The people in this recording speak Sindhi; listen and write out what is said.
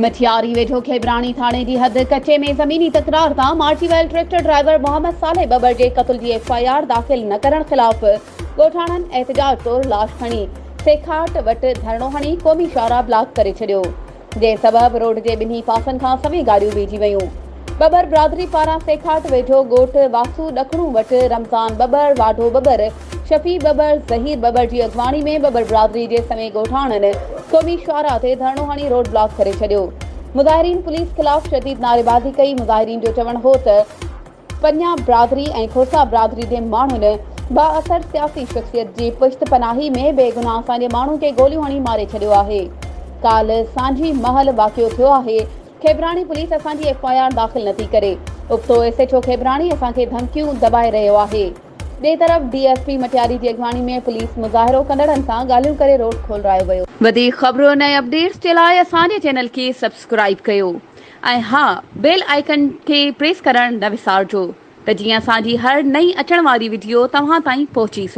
مٺياري ويجهو کيبراڻي ٿاڻي جي حد ڪچي ۾ زميني تڪرار تان مارجي ويل ٽريڪٽر ڊرائيور محمد صالح ٻٻر جي قتل جي ايف I R داخل نه ڪرڻ خلاف ڳوٺاڻن احتجاج طور لاش کڻي سيکاٽ وٽ ڌرڻو هڻي قومي شاهراهه بلاڪ ڪري ڇڏيو. جنهن سبب روڊ جي ٻنهي پاسن کان سوين گاڏيون بيهجي ويون. ٻٻر برادري پاران سيکاٽ ويجهو ڳوٺ واسو ڏکڻو وٽ رمضان ٻٻر، واڍو ٻٻر، شفيع ٻٻر، ظهير ٻٻر جي اڳواڻي ۾ ٻٻر برادري جي سوين ڳوٺاڻن قومي شاهراهه تي ڌرڻو هڻي روڊ بلاڪ ڪري ڇڏيو. مظاهرين پوليس خلاف شديد نعريبازي ڪئي. مظاهرين جو چوڻ هو ته پنيا برادري ۽ کوسا برادري جي ماڻهن بااثر سياسي شخصيت جي پشت پناهي ۾ بيگناهه اسان جي ماڻهن کي گوليون هڻي ماري ڇڏيو آهي. ڪالهه سانجهي مهل واقعو ٿيو آهي، کيبراڻي پوليس اسان جي ايف I R داخل نٿي ڪري، ابتو ايس ايڇ او کيبراڻي اسان کي ڌمڪيون دٻائي رهيو آهي. ٻئي طرف ڊي ايس پي مٽياري جي اڳواڻي ۾ پوليس مظاهرو ڪندڙن سان ڳالهيون ڪري روڊ کولرايو ويو. وڌيڪ خبرن ۽ اپڊيٽس جي لاء اسان جي چينل کي سبسڪرائيب ڪيو. ۽ ها بيل آئيڪن کي پريس ڪرڻ نه وسارجو ته جيئن اسان جي هر نئين اچڻ واري وڊيو توهان تائين پهچي سگهي.